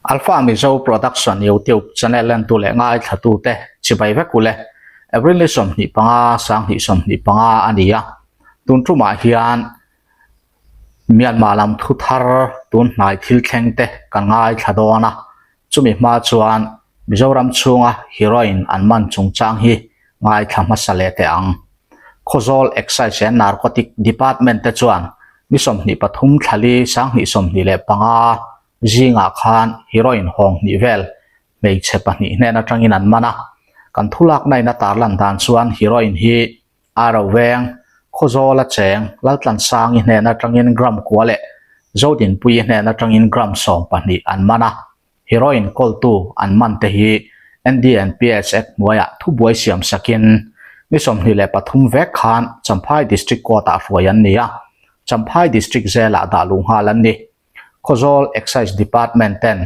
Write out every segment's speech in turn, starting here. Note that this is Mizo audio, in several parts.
Alpha Mizo Production YouTube channel entu leh ngaithlatute chibai vek ule. April ni 25, 2025 a ni a. Tun tumah hian Myanmar lam thu thar tun hnai thil thleng te kan ngaithla dawn a. Chumi hma chuan Mizoram chhunga heroin an man chungchang hi ngaithla hmasa leh teh ang. Khawzawl Excise and Narcotic Department te chuan ni 23 thlali 2025 zingah khan heroin hawng hnih vel hmeichhe pahnih hnen atangin an man a. Kan thulakna in a tarlan dan chuan heroin hi Aro veng, Khawzawla cheng, Laltlansangi hnen atangin gram kua leh Zodinpuii hnen atangin gram 12 an man a. Heroin kawltu an man te hi NDNPS Act hnuaiah thubuai siam sakin ni 23 vek khan Champhai District Court-ah hruai an ni a, Champhai District Jail-ah dah luh nghal an ni. Khawzawl Excise Department ten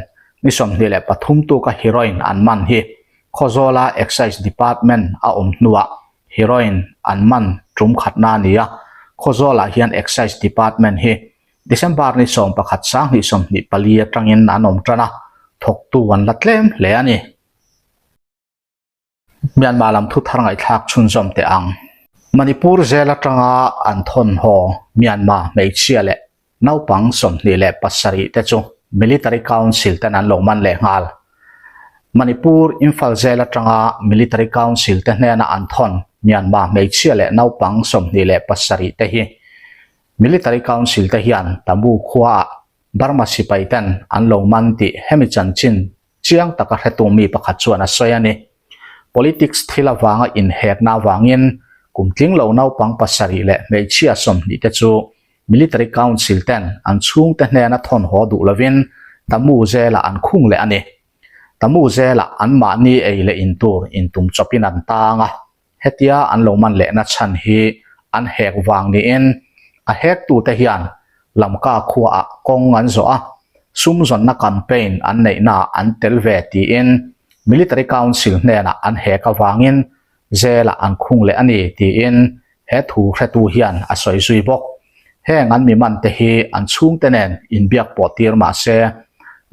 ni 23 tuka heroin an man hi Khawzawla Excise Department a awm hnuah heroin an man tum khatna a ni a, Khawzawlah hian Excise Department hi December ni 11 2024 atangin an awm tan a, thawktu an la tlem hle a ni. Myanmar lam thu thar ngaihthlak chhunzawm teh ang. Manipur zel atanga an thawn haw Myanmar hmeichhia leh naupang 27 te chu Military Council ten an lo man leh nghal. Manipur Imphal zel atanga Military Council te hnena an thawn Myanmar hmeichhia leh naupang 27 te hi Military Council te hian Tamu khuaah Burma sipai ten an lo man tih hemi chanchin Chiang taka hretu mi pakhat chuan a sawi a ni. Politics thil avanga inhekna avangin kum tling lo naupang pasarih leh hmeichhia 20 te chu Military Council ten an chhungte hnena thawn haw duh lovin Tamu zelah an khung leh a ni. Tamu zelah anmahni ei leh in tur intum chawpin an tang a. Hetia an lo man lehna chhan hi an hek vang niin a hektute hian Lamka khuaah kawng an zawh a, sum zawnna campaign an neihnaah an tel ve tiin Military Council hnenah an hek avangin jail-ah an khung leh a ni tiin he thu hretu hian a sawi zui bawk. Heng an mi mante hi an chhungte nen inbiak pawh tir mah se,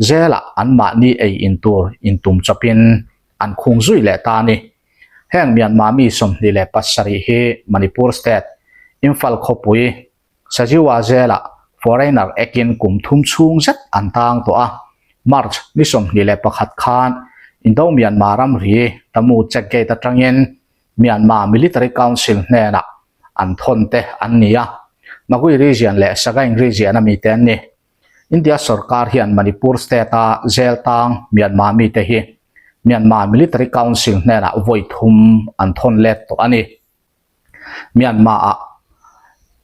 jail-ah anmahni ei in tur intum chawpin an khung zui leh ta a ni. Heng Myanmar mi 27 hi Manipur State, Imphal khawpui, Sajiwa Jail-ah foreigner ekin kum thum chhung zet an tang tawh a. March ni 21 khan Indo-Myanmar ramri Tamu Check Gate atangin Myanmar Military Council hnenah an thawn te an ni a. Magui Region leh Sagaing Region a mite an ni. India sorkar hian Manipur State-a jail tang Myanmar mite hi Myanmar Military Council hnenah vawi thum an thawn let tawh a ni. Myanmar-ah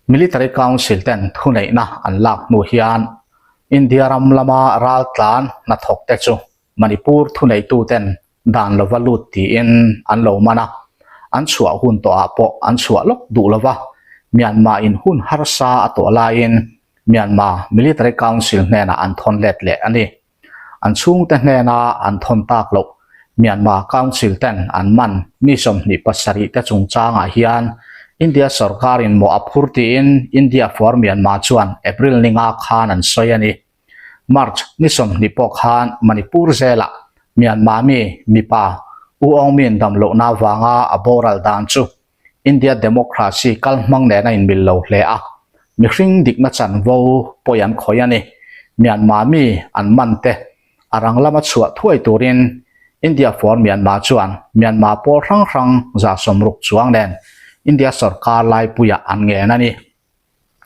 Military Council ten thuneihna an lak hnu hian India ram lama raltlan hnathawk te chu Manipur thuneitu ten dan lova lut tiin an lo man a, an chhuah hun tawhah pawh an chhuah lawk duh lova, Myanmar in hun harsa a tawh laiin Myanmar Military Council hnenah an thawn let leh a ni. An chhungte hnena an thawn tak loh Myanmar Council ten an man mi 27 te chungchangah hian India sorkarin mawh a phur tiin India for Myanmar chuan April ni nga khan an sawi a ni. March ni 20 pawh khan Manipur zelah Myanmar mi mipa U Aung Min damlohna avanga a boral dan chu India democracy kal hmang nen a inmil lo hle a, mihring dikna chanvo pawi an khawih a ni. Myanmar mi an man te a rang lama chhuah thuai turin India for Myanmar chuan Myanmar pawl hrang hrang 60 chuang nen India sorkar laipuiah an ngen a ni.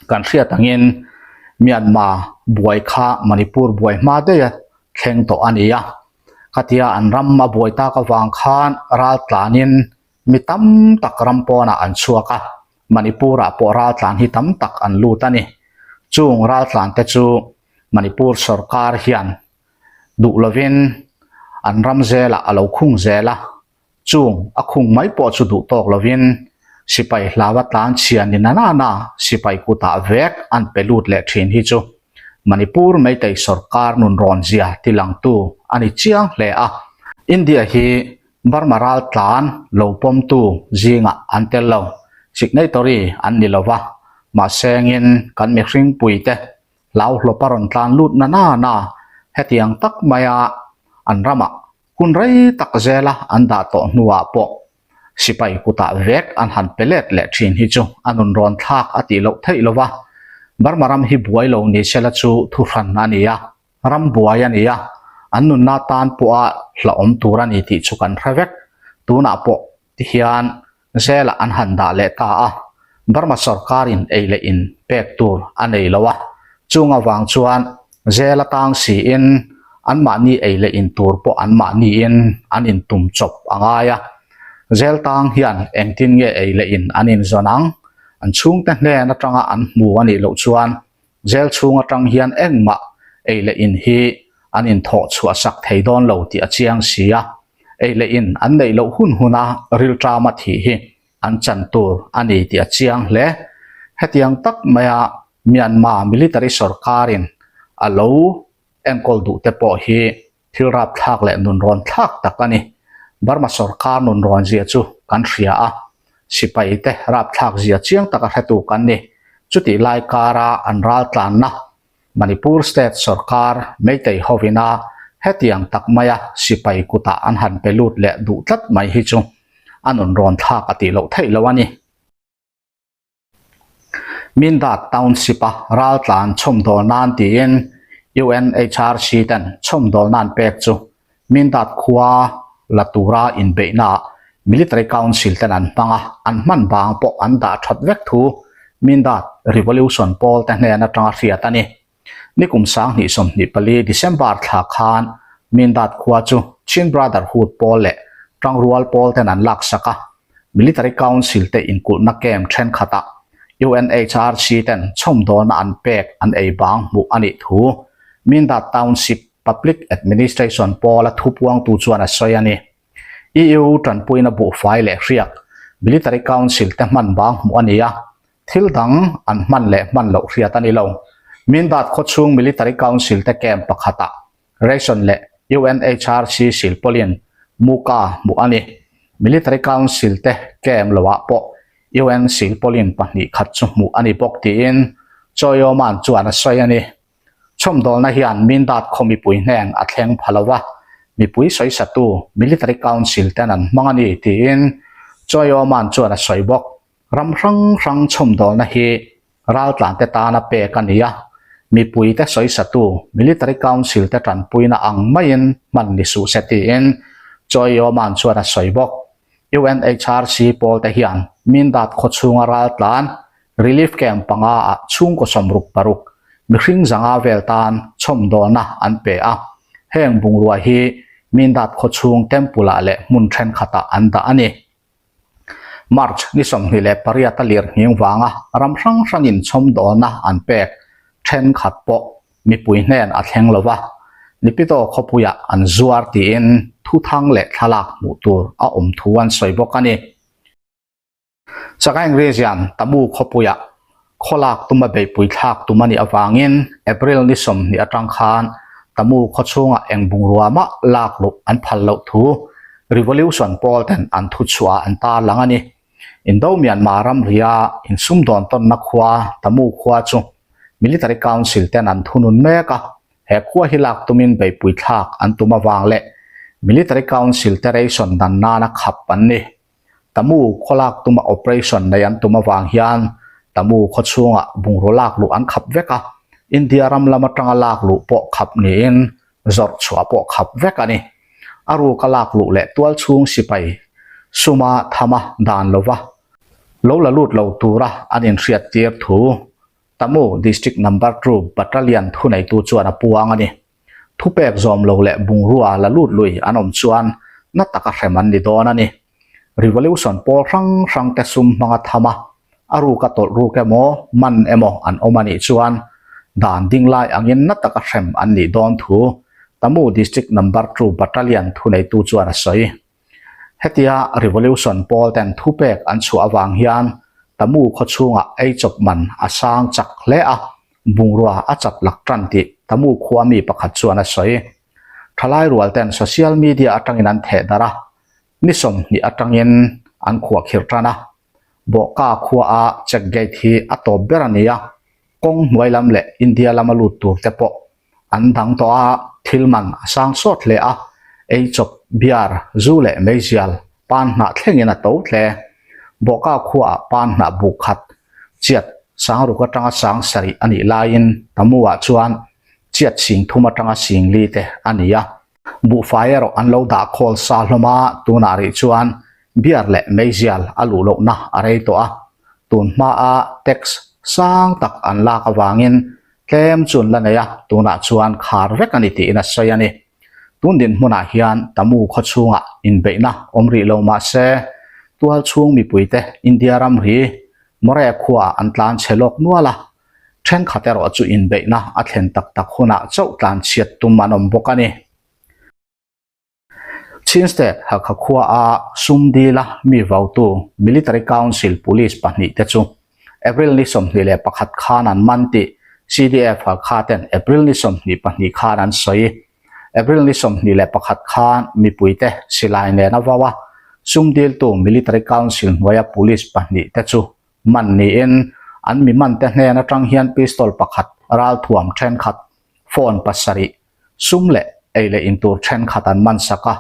Kan hriat angin Myanmar buai kha Manipur buai hma daih a thleng tawh a ni a, khatia an ram a buai tak avang khan raltlanin Mi tam tak ram pawnah an chhuak a, Manipur-ah pawh raltlan hi tam tak an lut a ni. Chung raltlan te chu Manipur sorkar hian duh lovin an ram zelah a lo khung zel a, chung a khung mai pawh chu duh tawk lovin sipai hlaua tlan chhia ni na na na sipai kutah vek an pe lut leh thin hi chu Manipur Meitei sorkar nunrawn zia tilangtu a ni chiang hle a. India hi Burma raltlan lo pawmtu zingah an tel lo. Signatory an ni lo va, mahsengin kan mihringpuite hlauhlawpa rawn tlan lut na na na. Hetiang tak maia an ramah hun rei tak zela an dah tawh hnuah pawh sipai kutah vek an han pe let leh thin hi chu a nun rawn thlak a tih loh theih lo va. Burma ram hi buai lo ni sela chu thuhran a ni a, ram buai a ni a, an nunna tan pawha hlauhawm tur a ni tih chu kan hre vek. Tunah pawh tihian Zelah an han dah leh ta a, Burma sorkarin ei leh in pek tur a nei lo a, chung avang chuan zel atang siin anmahni ei leh in tur pawh anmahniin an intum chawp a ngai a. Zel tang hian engtin nge ei leh in an inzawn ang? An chhungte hnen atanga an hmu a nih loh chuan zel chhung atang hian engmah ei leh in hi an inthawh chhuah sak thei dawn lo tih a chiang si a. Ei leh in an neih loh hun huna rilṭama thih hi an chan tur a ni tih a chiang hle. Hetiang tak maia Myanmar military sorkarin a lo enkawl duh te pawh hi thil rapthlak leh nunrawn thlak tak a ni. Burma sorkar nunrawn zia chu kan hria a, sipai te rapthlak zia chiang taka hretu kan ni. Chutih lai kara an raltlanna Manipur state sorkar Meitei hovina hetiang tak maia sipai kutah an han pe lut leh duh tlat mai hi chu a nun rawn thlak a tih loh theih lo a ni. Mindat Township-a raltlan chhawmdawl nan tiin UNHRC ten chhawmdawl nan pek chu Mindat khua la tura inbeihnaah Military Council ten an hmang a, an hman vang pawh an dah that vek thu Mindat Revolution pawl te hnen atanga hriat a ni. Nikum 2024 December thla khan Mindat khua chu Chin Brotherhood pawl leh Tangrual pawl ten an laksak a, Military Council te inkulhna camp thenkhatah UNHRC ten chhawmdawlna an pek an ei bang hmuh a nih thu Mindat Township Public Administration pawla thupuangtu chuan a sawi a ni. EU tanpuina buhfai leh hriak Military Council te hman bang hmuh a ni a, thil dang an hman leh hman loh hriat a ni lo. Mindat khawchhung Military Council te camp pakhatah ration leh UNHRC silpawlin muka hmuh a ni. Military Council te camp loah pawh UN silpawlin 2 khat chu hmuh a ni bawk tiin Choi Oman chuan a sawi a ni. Chhawmdawlna hian Mindat khaw mipui hnen a thleng pha lo va, mipui sawisatu Military Council ten an hmang a ni tiin Choi Oman chuan a sawi bawk. Ram hrang hrang chhawmdawlna hi raltlante tana pek a ni a, mipuite sawisatu Military Council te tanpuina ang maiin hman ni suh se tiin Choi Oman chuan a sawi bawk. UNHRC pawlte hian Mindat khaw chhunga raltlan Relief camp panga ah chhungkaw 66 mihring zanga vel tan chhawmdawlna an pe a, heng bungrua hi Mindat khawchhung temple ah leh hmun thenkhatah an dah a ni. March ni 28 a lirnghing vanga ram hrang hrangin chhawmdawlna an pek thenkhat pawh mipui hnen a thleng lo va, Nipito khawpuiah an zuar tiin thuthang leh thlalak hmuh tur a awm thu an sawi bawk a ni. Sagaing Region Tamu khawpuiah khawlak tuma beihpui thlak tum a nih avangin April ni 20 atang khan Tamu khawchhungah eng bungrua mah lak luh an phal loh thu Revolution pawl ten an thuchhuah an tarlang a ni. Indo Myanmar ramria insumdawn tawnna khua Tamu khua chu Military Council ten an thunun mek a, he khua hi lak tumin beihpui thlak an tum avang leh Military Council te ration dan nana khap an ni. Tamu khawlak tuma operation nei an tum avang hian Tamu khawchhungah bungraw lak luh an khap vek a, India ram lam atanga lak luh pawh khap niin zawrh chhuah pawh khap vek a ni. A ruka lak luh leh tual chhung sipai suma thama dan lova lo la lut lo tura an inhriat tir thu Tamu District Number 2 Battalion thuneitu chuan a puang a ni. Thupek zawm lo leh bungrua la lut lui an awm chuan na taka hrem an ni dawn a ni. Revolution pawl hrang hrang te sum hmanga tham a, a ruka tawlh ruk emaw, man emaw an awm a nih chuan dan ding lai angin na taka hrem an nih dawn thu Tamu District Number 2 Battalion thuneitu chuan a sawi. Hetia Revolution pawl ten thupek an chhuah avang hian Tamu khawchhungah eichawp man a sang chak hle a, bungrua a chat lak tan tih Tamu khua mi pakhat chuan a sawi. Thalai rual ten social media atangin an theh darh a, ni 20 atangin an khuahkhirh tan a. Bawhka khua a check gate hi a tawp ber a ni a, kawng hnuai lam leh India lama lut tur te pawh. An dang tawh a, thil man a sang sawt hle a, ei chawp, beer, zu leh meizial pan hnah thlengin a to hle. Bawhka khuaah pan hnah buk khat chiat sangruk atanga sang sarih a nih laiin Tamu-ah chuan chiat sing thum atanga sing li te a ni a. Buhfai erawh an lo dah khawl sa hlawm a, tunah rih chuan beer leh meizial a luh lohna a rei tawh a. Tun hmaa tax sang tak an lak avangin Tlem chu an la nei a, tunah chuan khar vek a ni tiin a sawi a ni. Tun dinhmunah hian Tamu khaw chhungah inbeihna awm rih lo mah se, tual chhung mipuite India ramri Moreh khuaah an tlan chhe lawk nual a, thenkhat erawh chu inbeihna a thlen tak tak hunah chauh tlan chhiat tum an awm bawk a ni. Chin State Halkha khuaa sum dila mi vautu Military Council Police pahnihte chu April ni 21 khan an man tih CDF Halkha ten April ni 22 khan an sawi. April ni 21 khan mipuite silai nena vau a sum diltu Military Council hnuaia Police pahnihte chu man niin an mi mante hnen atang hian pistol pakhat ralthuam thenkhat phone pasarih Sum leh ei leh in tur thenkhat an man sak a,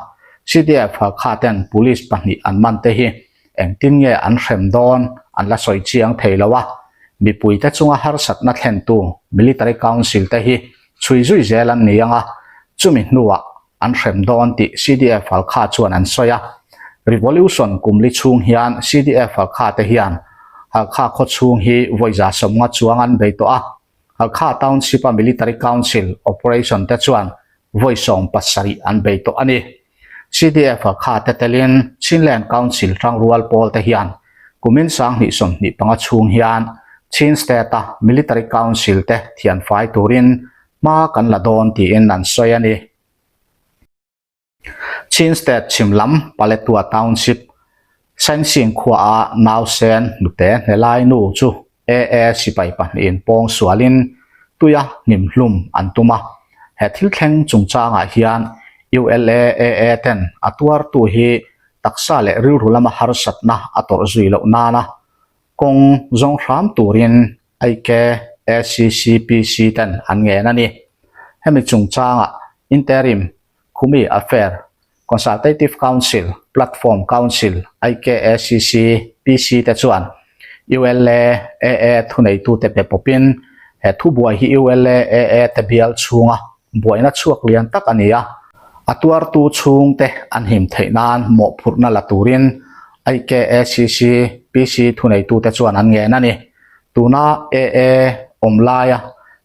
CDF Halkha ten police pahnih an man te hi engtin nge an hrem dawn an la sawi chiang thei lo a, mipuite chunga harsatna thlentu Military Council te hi chhui zui zel an ni ang a, chumi hnuah an hrem dawn tih CDF Halkha chuan an sawi a. Revolution kum li chhung hian CDF Halkha te hian Halkha khaw chhung hi vawiza sawmnga chuang an bei tawh a, Halkha Township-a Military Council Operation te chuan vawi 70 an bei tawh a ni. CDF Halkha te telin Chinland Council hrangrual pawl te hian kumin 2025 chhung hian Chin State-a Military Council te thianfai turin hma kan la dawn tiin an sawi a ni. Chin State chhim lam Paletwa Township, Sainsin khuaah nausen hnute hnelai nu chu AA sipai pahnihin pawng sualin tuia hnim hlum an tum a. He thil thleng chungchangah hian ULA AA ten a tuartu hi taksa leh rilru lama harsatna a tawrh zui loh nana kawng zawng hram turin IK, ACCPC ten an ngen a ni. Hemi chungchangah Interim Khumi Affair Consultative Council, Platform Council, IKACC, PC te chuan ULA, AA thuneitute pe pawpin he thubuai hi ULA, AA te bial chhunga buaina chhuak lian tak a ni a, a tuartu chhungte an him theih nan mawhphurhna la turin IKACC, PC thuneitute chuan an ngen a ni. Tuna AA awm laia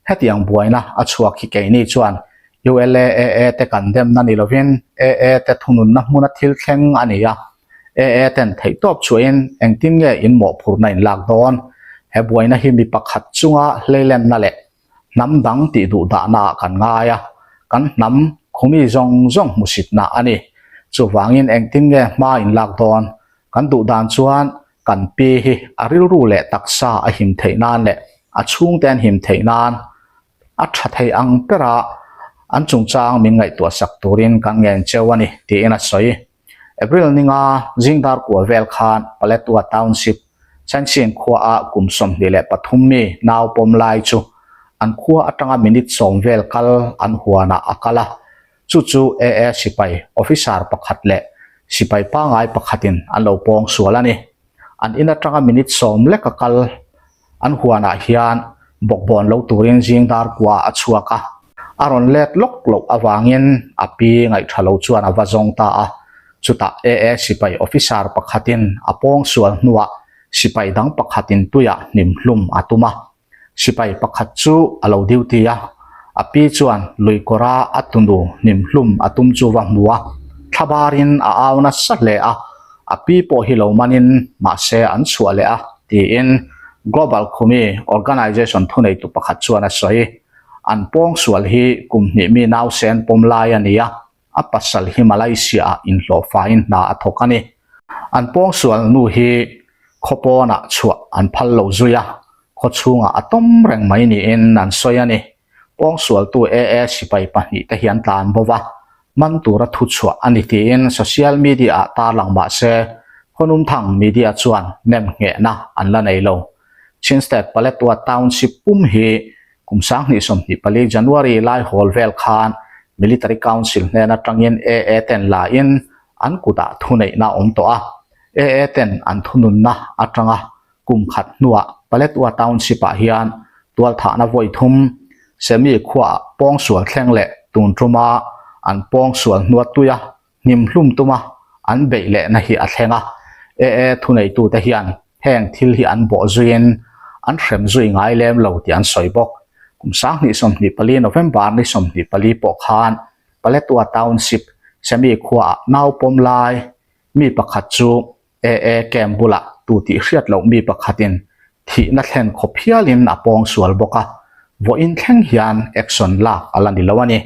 hetiang buaina a chhuak hi keini chuan ULAAA te kan demna ni lovin AA te thununna hmuna thil thleng a ni a, AA ten theihtawp chhuahin engtin nge in mawhphurhna in lak dawn? He buaina hi mi pakhat chunga hleilenna leh hnam dang tih duh dahna ah kan ngai a, kan hnam khumi zawng zawng hmusitna a ni. Chuvangin engtin nge hma in lak dawn? Kan duh dan chuan kan pi hi a rilru leh taksa a him theih nan leh a chhungte an him theih nan a tha thei ang bera an chungchang min ngaihtuah sak turin kan ngen cheu a ni tiin a sawi. April ninga zingdar kua vel khan Paletwa Township, Sainsin khuaah kum 23 mi nau pawm lai chu an khua atanga minute sawm vel kal an huanah a kal a, chu chu AA sipai officer pakhat leh sipai pangai pakhatin an lo pawng sual a ni. An in atanga minute sawm lek a kal an huanah hian bawkbawn lo turin zing dar kua a chhuak a, a rawn let lawk loh avangin a pi ngaihtha lo chuan a va zawng ta a. Chutah AA sipai officer pakhatin a pawng sual hnuah sipai dang pakhatin tuiah hnim hlum a tum a. Sipai pakhat chu a lo duty a, a pi chuan lui kawra a tunu hnim hlum a tum chu va hmu a, thlabarin a au nasa hle a, a pi pawh hi lo manin mahse an chhuah leh a, tiin Global Khumi Organization thuneitu pakhat chuan a sawi. An pawngsual hi kum hnih mi nausen pawm lai a ni a, a pasal hi Malaysia-ah inhlawhfaiin hna a thawk a ni. An pawngsual nu hi khaw pawnah chhuah an phal lo zui a, khaw chhungah a tawm reng mai niin an sawi a ni. Pawngsualtu AA sipai pahnih te hi an tlan bo va, man tura thu chhuah a ni tiin social media-ah tarlang mah se, Khawnumthang media chuan nem nghehna an la nei lo. Chin State Paletwa Township pum hi. Kum 2024 January lai hawl vel khan Military Council hnen atangin AA ten la in an kutah thuneihna a awm tawh a. AA ten an thununna atanga kum khat hnuah Paletwa Township ah hian tualthahna vawi thum Semi khuaah pawngsual thleng leh tun tuma an pawngsual hnua tuia hnim hlum tuma an beih lehna hi a thleng a. AA thuneitute hian heng thil hi an bawh zuiin an hrem zui ngai lem lo tih an sawi bawk. Kum 2024 November ni 24 pawh khan Paletwa Township Semi khuaah nau pawm lai mi pakhat chu AA camp bulah tu tih hriat loh mi pakhatin thihna thlen khawp hialin a pawng sual bawk a, vawiin thleng hian action lak a la ni lo a ni.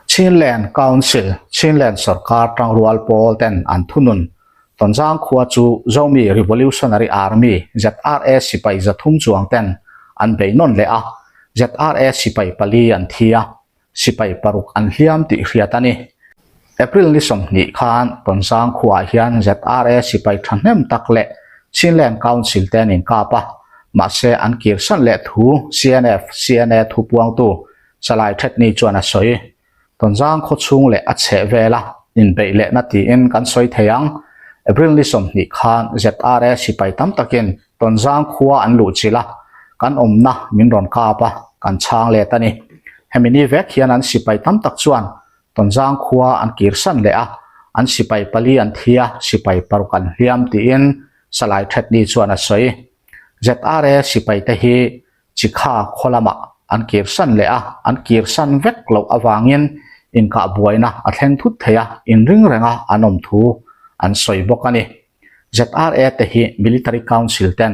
Chinland Council, Chinland sorkar tangrual pawl ten an thunun Tonzang khua chu Zomi Revolutionary Army, ZRA, sipai 300 chuang ten an bei nawn leh a, ZRA sipai pali an thi a, sipai paruk an hliam tih hriat a ni. April ni 20 khan Tonzang khuaah hian ZRA sipai thahnem tak leh Chinland Council te an inkap a, mahse an kirsan leh thu CNF, CNA thupuangtu Salai Thatni chuan a sawi. Tonzang khaw chhung leh a chheh vela inbeih lehna tiin kan sawi thei ang. April ni 20 khan ZRA sipai tam takin Tonzang khua an luh chilh a, kan awmna min rawn kap a, kan chhang let a ni. Hemi ni vek hian an sipai tam tak chuan Tonzang khua an kirsan leh a, an sipai pali an thi a, sipai paruk an hliam tiin Salai Thatni chuan a sawi. ZRA sipaite hi Chikha khaw lamah an kirsan leh a, an kirsan vek loh avangin inkah buaina a thleng thut thei a, inring renga an awm thu an sawi bawk a ni. ZRA te hi Military Council ten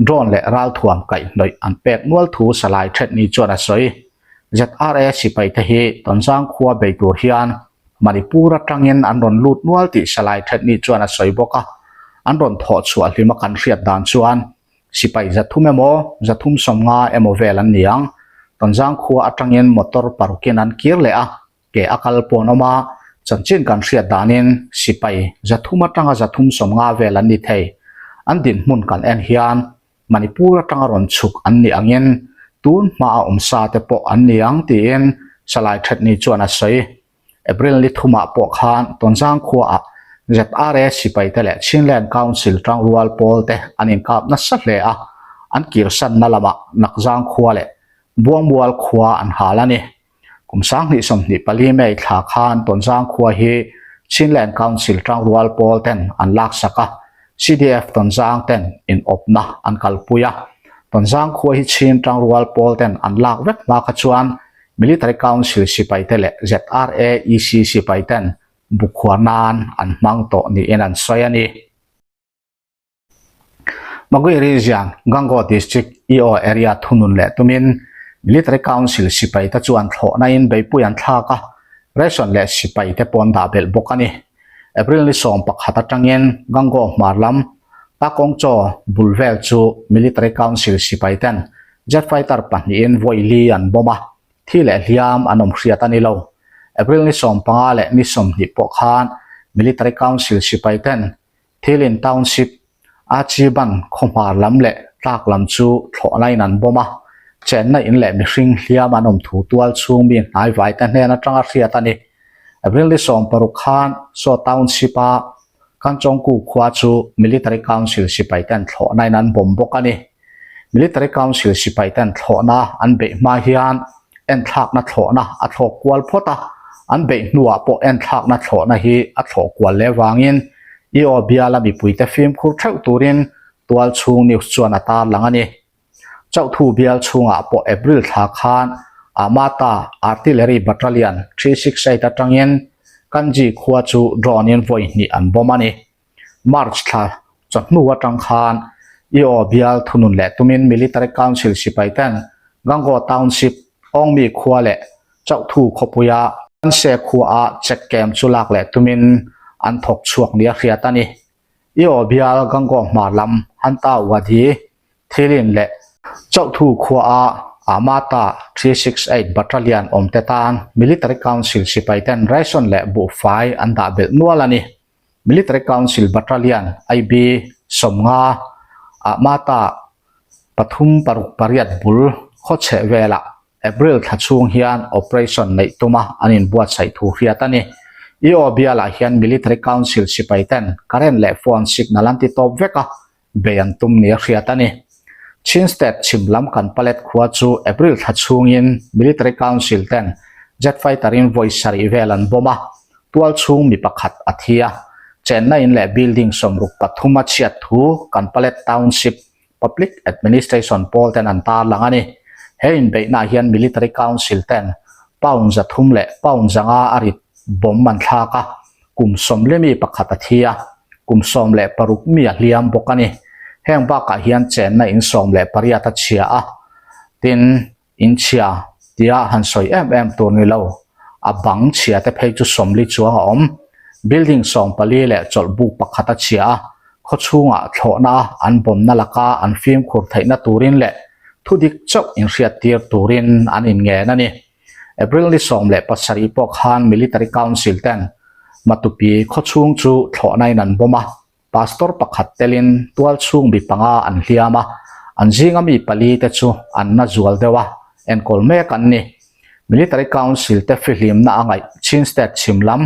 drone leh ralthuam kaihhnawih an pek nual thu Salai Thetni chuan a sawi. ZRA sipai te hi Tonzang khua bei tur hian Manipur atangin an rawn lut nual tih Salai Thetni chuan a sawi bawk a, an rawn thawh chhuah hlima kan hriat dan chuan Sipai 300 emaw, 350 emaw vel an ni ang. Tonzang khua atangin motor parukin an kir leh a, ke a kal pawh an awm a, chanchin kan hriat danin sipai 300 atanga 350 vel an ni thei. An dinhmun kan en hian Manipur atanga rawn chhuk an nih angin tun hmaa awm sa te pawh an ni ang tiin Salai Thatni chuan a sawi. April ni thumah pawh khan Tonzang khuaah ZRA sipaite leh Chinland Council tangrual pawlte an inkap nasa hle a, an kirsanna lamah Nakzang khua leh Buangmual khua an hal a ni. Kum 2024 May thla khan Tonzang khua hi Chinland Council tangrual pawlten an laksak a, CDF Tonzang ten inawpna an kalpui a. Tonzang khua hi Chin tangrual pawlten an lak vek hma kha chuan Military Council sipaite leh ZRA EC sipaiten bukhuar nan an hmang tawh niin an sawi a ni. Magui Region, Gangaw District EO area thunun leh tumin Military Council sipaite chuan thlawhnain beipui an thlak a, ration leh sipaite pawh an dah belh bawk a ni. April ni 11 atangin Gangaw hmar lam Takawngchaw bul vel chu Military Council sipaiten Jet fighter pahnihin vawi li an bomb a, thi leh hliam an awm hriat a ni lo. April ni 15 leh ni 20 pawh khan Military Council sipai ten Thilin Township a Chiban khaw hmar lam leh tlak lam chu thlawhna in an bomb a, chenna in leh mihring hliam an awm thu tual chhung mi hnaivai te hnen atanga hriat a ni. April ni 16 khan Saw Township a Kanchawngku khua chu Military Council sipai ten thlawhna in an bomb bawk a ni. Military Council sipai ten thlawhna an beih hma hian enthlakna thlawhna a thlawk kual phawt a, an beih hnuah pawh enthlakna thlawhna hi a thlawh kual leh vangin EO biala mipuite fimkhur theuh turin tual chhung news chuan a tarlang a ni. Chauhthu bial chhungah pawh April thla khan Amata Artillery Battalion 368 atangin Kanji khua chu drone in vawi hnih an bomb a ni. March thla chawhnu atang khan EO bial thunun leh tumin Military Council sipai ten Gangaw Township, Awngmi khua leh Chauhthu khawpuia Kanse khuaah check camp chu lak leh tumin an thawk chhuak nia hriat a ni. EO bial Gangaw hmar lam Hanta Wadi Thilin leh Chauhthu khuaah Amata 368 Battalion awmte tan Military Council sipai ten ration leh buhfai an dah belh nual a ni. Military Council Battalion IB 50 Amata. Pathum paruk pariat bul khaw chheh velah April thla chhung hian operation neih tuma an inbuatsaih thu hriat a ni. EO bialah hian Military Council sipai ten current leh phone signal an ti tawp vek a, bei an tum nia hriat a ni. Chin State chhim lam kan palet khua chu April thla chhungin Military Council ten jet fighter in vawi sarih vel an bomb a, tual chhung mi pakhat a thi a. Chenna in leh building 63 a chhiat thu kan palet township Public Administration pawl ten an tarlang a ni. He inbeihnaah hian Military Council ten pound 300 leh pound 500 a rit bomb an thlak a, kum 40 mi pakhat a thi a, kum 16 mi a hliam bawk a ni. Heng bakah hian chenna in 18 a chhia a, tin, In chhia tia han sawi em em tur ni lo, a bang chhia te phei chu 40 chuang a awm. Building 14 leh chawlh buk pakhat a chhia a, khaw chhungah thlawhna a an bawmna laka an fimkhur theihna turin leh thudik chauh inhriat tir turin an inngen a ni. April ni 17 pawh khan Military Council ten Matupi khaw chhung chu thlawhna in an bawm a, Pastor pakhat telin tual chhung mi panga an hliam a, an zinga mi pali te chu an na zual deuh a, enkawl mek an ni. Military Council te fihlimna a ngaih Chin State chhim lam,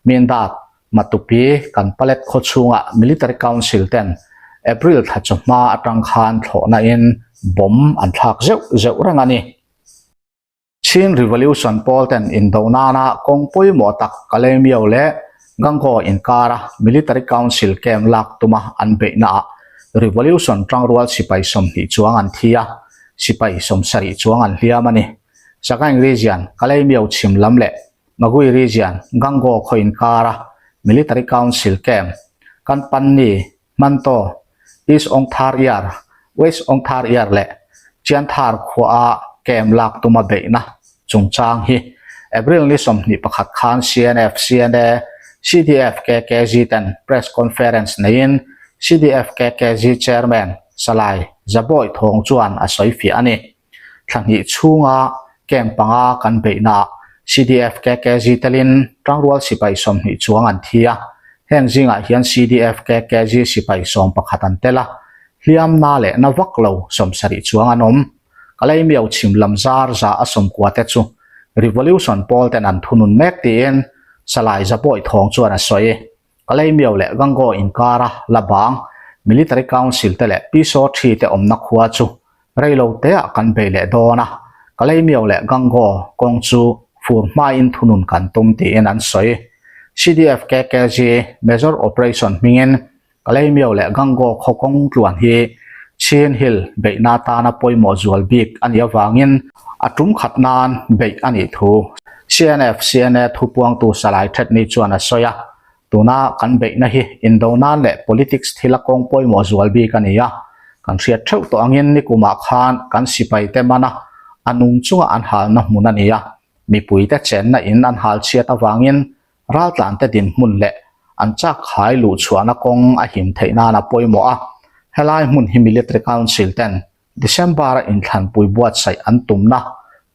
Mindat, Matupi, Kanpalet khaw chhunga Military Council ten April thla chu hma atang khan thlawhna in bomb an thlak zeuh zeuh reng a ni. Chin Revolution pawl ten indo nana kawng pawimawh tak Kalaymyo leh Gangaw inkara Military Council camp lak tuma an beihnaah Revolution tangrual sipai 20 chuang an thi a, sipai 70 chuang an hliam a ni. Sagaing Region, Kalaymyo chhim lam leh Magui Region, Gangaw khaw inkara Military Council camp Kanpanni Hmantaw, East Ongthar Yar, West Ongthar Yar leh Chianthar khuaa camp lak tuma beihna chungchang hi April ni 21 khan CNF, CNA, CDF, KKG ten press conference neiin CDF, KKG Chairman Salai Zabawi Thawng chuan a sawi fiah a ni. Thla hnih chhunga camp panga kan beihnaah CDF KKG telin tangrual sipai 20 chuang an thi a, heng zingah hian CDF KKG sipai 11 an tel a, hliam na leh na vak lo 70 chuang an awm. Kalaymyo chhim lam zar za a 90 te chu Revolution pawl ten an thunun mek tiin Salai Zabawi Thawng chuan a sawi. Kalaymyo leh Gangaw inkara la bang Military Council te leh Pisaw Thi te awmna khua chu rei lo teah kan bei leh dawn a, Kalaymyo leh Gangaw kawng chu fur hmain thunun kan tum tiin an sawi. CDF KKG Major Operation hmingin Kalaymyo leh Gangaw khaw kawng tluan hi Chin Hill beihna atana pawimawh zual bik a nih avangin a tum khat nan beih a nih thu CNF CNA thupuangtu Salai Thetni chuan a sawi a, tuna kan beihna hi indo nan leh politics thila kawng pawimawh zual bik a ni a, kan hriat theuh tawh angin nikumah khan kan sipai te mana a nung chunga an halna hmun a ni a, mipuite chenna in an hal chhiat avangin raltlante dinhmun leh an chak khai luh chhuahna kawng a him theih nan a pawimawh a, helai hmun hi Military Council ten December-a inthlanpui buatsaih an tumna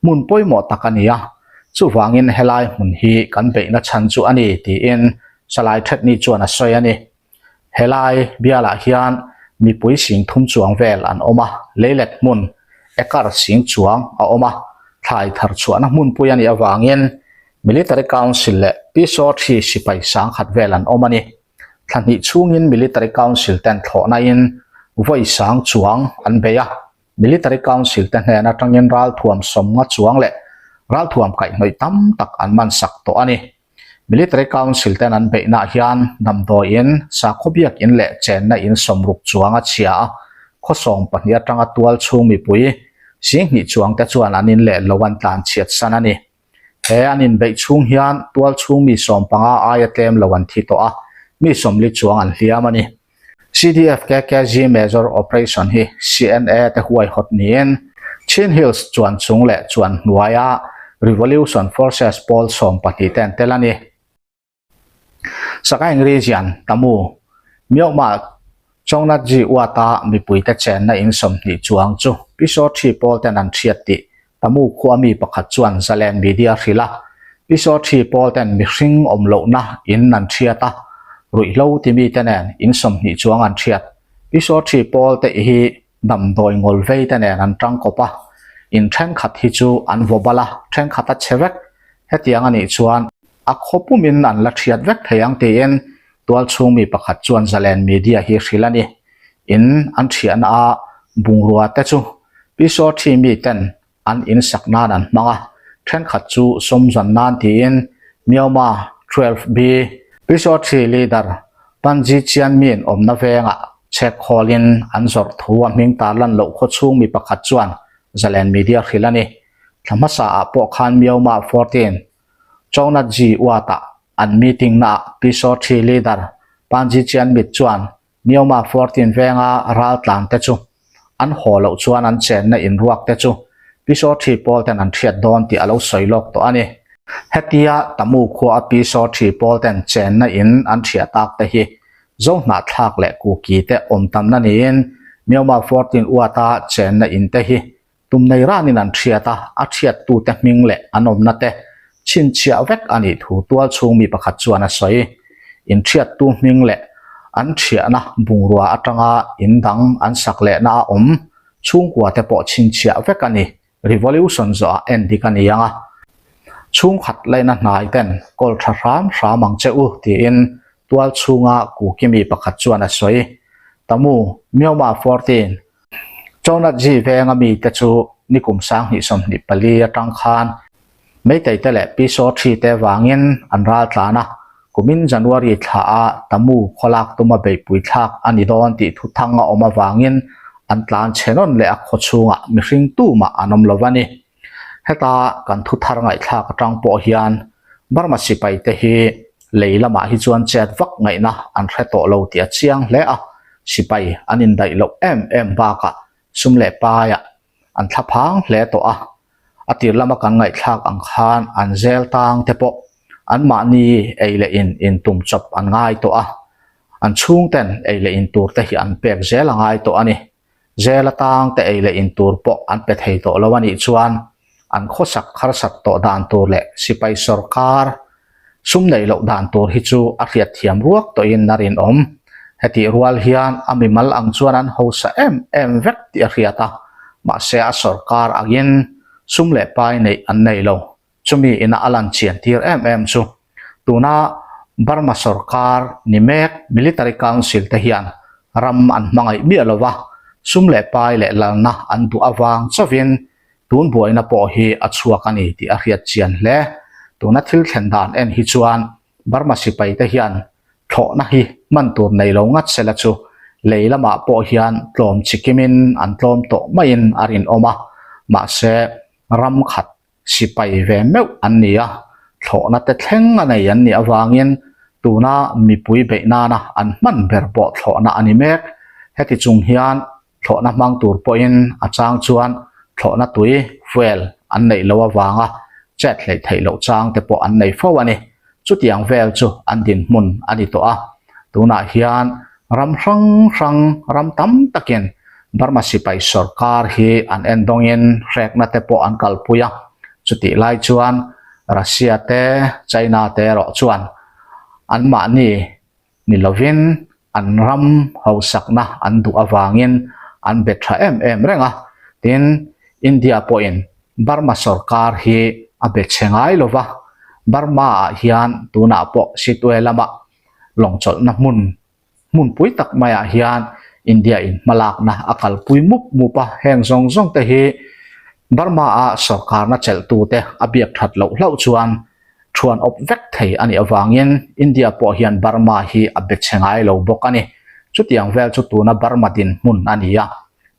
hmun pawimawh tak a ni a, chuvangin helai hmun hi kan beihna chhan chu a ni tiin Salai Thetni chuan a sawi a ni. Helai bialah hian mipui 3000 chuang vel an awm a, leilet hmun acre sing chuang a awm a, thlai thar chhuahna hmunpui a nih avangin Military Council leh Pisaw Thi sipai 1000 vel an awm a ni. Thla hnih chhungin Military Council ten thlawhna in vawi sang chuang an bei a, Military Council te hnen atangin ralthuam 50 chuang leh ralthuam kaihhnawih tam tak an man sak tawh a ni. Military Council ten an beihnaah hian damdawi in, sakhaw biak in leh chenna in 60 chuang a chhia a, khaw 12 atanga tual chhung mipui 2000 chuang te chuan an in leh lo an tlan chhiat san a ni. He an inbeih chhung hian tual chhung mi 15 aia tlem lo an thi tawh a, mi 40 chuang an hliam a ni. CDF KKG Major Operation hi CNA te huaihawt niin Chin Hills chuan chung leh chuan hnuaia Revolution Forces pawl 12 te an tel a ni. Sagaing Region, Tamu, Myanmar Chongnatji Uata mipuite chenna in 20 chuang chu Pisaw Thi pawl ten an hriat tih Tamu khua mi pakhat chuan Zalen Media hrilh a. Pisaw Thi pawl ten mihring awm lohna in an hriat a, ruihhlo ti mite nen in 20 chuang an hriat. Pisaw Thi pawl te hi. Damdawi ngawl vei te nen an tang kawp a, in thenkhat hi chu an vaw bal a, thenkhat a chhe vek. Hetiang a nih chuan a khaw pumin an la thiat vek thei ang tiin tualchhung mi pakhat chuan Zalen Media hi hrilh a ni. In an thiahna a bungrua te chu Pisawthi mi ten an insak nan an hmang a, thenkhat chu sawmzan nan tiin Myaoma 12B Pisawthi leader Panji Chianmin awmna vengah chhek khawlin an zawrh thu a hming tarlan loh khawchhung mi pakhat chuan Zalen Media hrilh a ni. Thla hmasa ah pawh khan Myaoma 14 Chonatji Ward-ah an meeting naah Pisawthi leader Panji Chianmit chuan Myaoma 14 venga raltlan te chu an haw loh chuan an chenna inruak te chu Pisawthi pawl ten an hriat dawn tih a lo sawi lawk tawh a ni. Hetia Tamu khua a Pisawthi pawl ten chenna in an hriat tak te hi Zohnahthlak leh Kuki te awm tamna niin Myaoma 14 uata chenna in te hi Tum nei ranin an hriat a, a hriattute hming leh an awmna te chhinchhiah vek a nih thu tual chhung mi pakhat chuan a sawi. Inhriattu hming leh an hriahna bungrua atanga in dang an sak lehna a awm chhungkua te pawh chhinchhiah vek a ni. Revolution zawhah endik a ni ang a, chhungkhat laihna hnai ten kawl tha hram hram ang che u tiin tual chhunga Kuki mi pakhat chuan a sawi. Tamu, Myaoma 14, Chonatji venga mite chu nikum 2024 atang khan Meitei te leh Pisawthi te vangin an ral tlan a, kumin January thla a Tamu khawlak tuma beihpui thlak a ni dawn tih thuthang a awm avangin an tlan chhe nawn leh a khaw chhungah mihring tumah an awm lo a ni. Heta kan thuthar ngaihthlak atang pawh hian Burma sipai te hi Lei lamah hi chuan chet vak ngaihna an hre tawh lo tih a chiang hle a, sipai an indaih loh em em bakah sum leh paiah an thla phang hle tawh a. A tir lama kan ngaihthlak ang khan an zel tang te pawh anmahni ei leh in intum chawp an ngai tawh a, an chhungten ei leh in tur te hi an pek zel a ngai tawh a ni. Zel atang te ei leh in tur pawh an pe thei tawh lo a nih chuan an khawsak harsat tawh dan tur leh sipai sawrkar sum neih loh dan tur hi chu a hriatthiam ruak tawhin a rinawm. Hetih rual hian a mimal ang chuan an hausa em em vek tih a hriat a, mahse a sawrkar angin sum leh pai neih an nei lo. Chumi ina a lan chian tir em em chu tuna Burma sawrkar ni mek Military Council te hian ram an hmangaih miah lo va, sum leh pai leh lalna an duh avang chauhin tun buaina pawh hi a chhuak a ni tih a hriat chian hle. Tuna thil thlen dan en hi chuan Burma sipai te hian thlawhna hi hman tur nei lo ngat sela chu lei lamah pawh hian tlawm chikimin an tlawm tawh maiin a rinawm a, mahse ram khat Sipai ve meuh an ni a, thlawhna te thleng a nei an nih avangin tuna mipui beih nana an hman ber pawh thlawhna a ni mek. Heti chung hian thlawhna hmang tur pawhin a chang chuan thlawhna tui, fuel, an neih loh avanga chet hleih theih loh chang te pawh an nei fo a ni. Chutiang vel chu an dinhmun a ni tawh a, tunah hian ram hrang hrang ram tam takin Burma sipai sawrkar hi an endawngin hrekna te pawh an kalpui a, chutih lai chuan Russia te China te erawh chuan anmahni ni lovin an ram hausakna an duh avangin an be tha em em reng a, tin India pawhin Burma sawrkar hi a be chhe ngai lo va, Burma ah hian tunah pawh Sitwe lama lawngchawlhna hmun hmunpui tak maiah hian India in hmalakna a kalpui mup mup a, heng zawng zawng te hi Burma a sawrkarna chelhtute a biak that loh hlauh chuan thuan awp vek thei a nih avangin India pawh hian Burma hi a be chhe ngai lo bawk a ni. Chutiang vel chu tuna Burma dinhmun a ni a,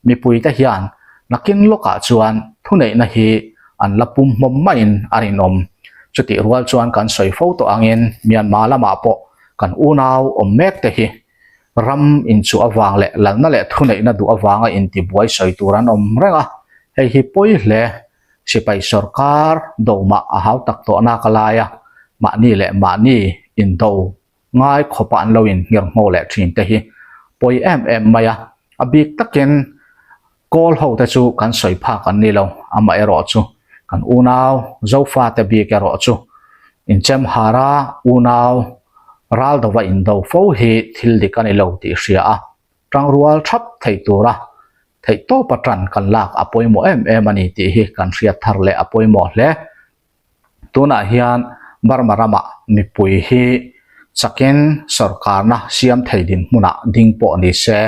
mipuite hian nakin lawkah chuan thuneihna hi an la pum hmawm maiin a rinawm. Chutih rual chuan kan sawi fo tawh angin Myanmar lamah pawh kan unau awm mek te hi ram inchuh avang leh lalna leh thuneihna duh avanga intibuai sawi tur an awm reng a, hei hi pawi hle. Sipai sawrkar do mah a hau tak tawh nak a lai a, mahni leh mahni indo ngai khawpa an lo inhngir ngho leh thin te hi pawi em em mai a, a bik takin kawl ho te chu kan sawi phak an ni lo, amaherawh chu kan unau Zofa te bik erawh chu inchemhara unau ral dova indo fo hi thil dik a ni lo tih hria a, tangrual thap thei tura. Theihtawpa tan kan lak a pawimawh em em a ni tih hi kan hriat thar leh a pawimawh hle. Tunah hian Burma ramah mipui hi chakin sorkarna siam thei dinhmunah ding pawh ni se,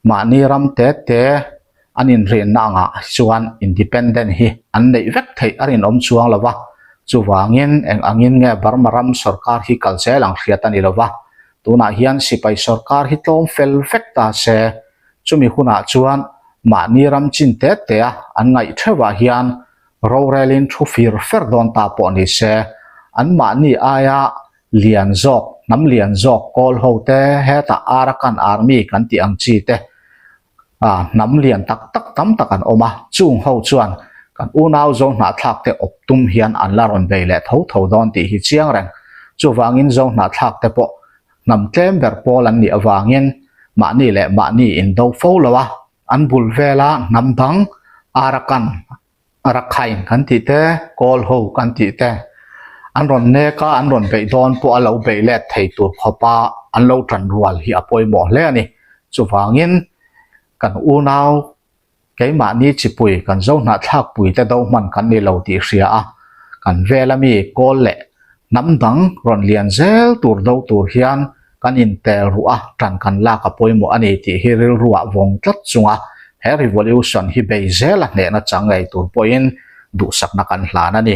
mahni ram te te an inrinna angah chuan independent hi an neih vek theih a rinawm chuang lo va, chuvangin eng angin nge Burma ram sorkar hi kal zel ang hriat a ni lo va, tunah hian sipai sorkar hi tlawm fel vek ta se, chumi hunah chuan mahni ram chin te te a an ngaih theuhah hian Rorelin thu fir fer dawn ta pawh ni se, anmahni aia lian zawk, hnam lian zawk kawl ho te, hetah Arakan Army kan tih ang chi te, hnam lian tak tak tam tak an awm a, chung ho chuan kan unau zo hnahthlak te awp tum hian an la rawn bei leh tho tho dawn tih hi chiang reng. Chuvangin zo hnahthlak te pawh hnam tlem ber pawl an nih avangin mahni leh mahni indo fo lo a, An bul vela hnam dang Arakan, Rakhine kan tih te, Kawl ho kan tih te an rawn nek a, an rawn beih dawn pawh a lo beih let thei tur khawpa an lo tan rual hi a pawimawh hle a ni. Chuvangin kan unau keimahni chipui kan zo hnahthlak pui te do hman kan ni lo tih hria a, kan vela mi Kawl leh Hnam dang rawn lian zel tur do tur hian kan intel ruh a, tan kan lak a pawimawh a ni tih hi rilruah vawng tlat chunga he revolution hi bei zela hnehna chang ngei tur pawhin duhsakna kan hlan a ni.